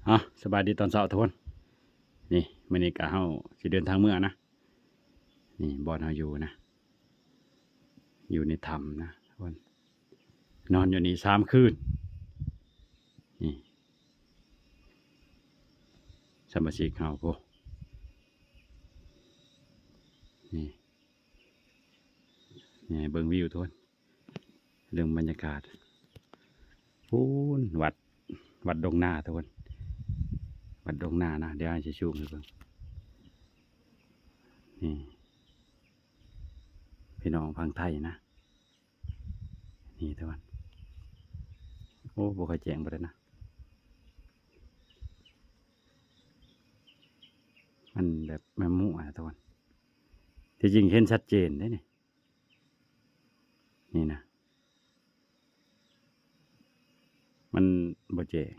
ເອົາ ສະບາຍດີຕອນເຊົ້າທຸກຄົນ. ນີ້ ມື້ນີ້ກະເຮົາຊິເດີນທາງເມືອນະ. ນີ້ບ່ອນເຮົາຢູ່ນະ ຢູ່ໃນຖ້ຳນະທຸກຄົນ. ນອນຢູ່ນີ້ສາມຄືນ. ນີ້ ສະມາຊິກເຮົາພຸ້ນ. ນີ້ ນີ້ເບິ່ງວິວທຸກຄົນ. ເບິ່ງບັນຍາກາດ ພຸ້ນ ວັດ ວັດດົງນາທຸກຄົນ. ວັດດົງນານະ ດຽວຊິຊູມໃຫ້ເບິ່ງ. ນີ້ ພີ່ນ້ອງຝັ່ງໄທນະ. ນີ້ທຸກຄົນ. ໂອ້ ບໍ່ຄ່ອຍແຈ້ງປານໃດນະ. ມັນແບບມັນມົວນະທຸກຄົນ. ທີ່ຈິງເຫັນຊັດເຈນເດ້ນີ້. ນີ້ນະ ມັນບໍ່ແຈ້ງ.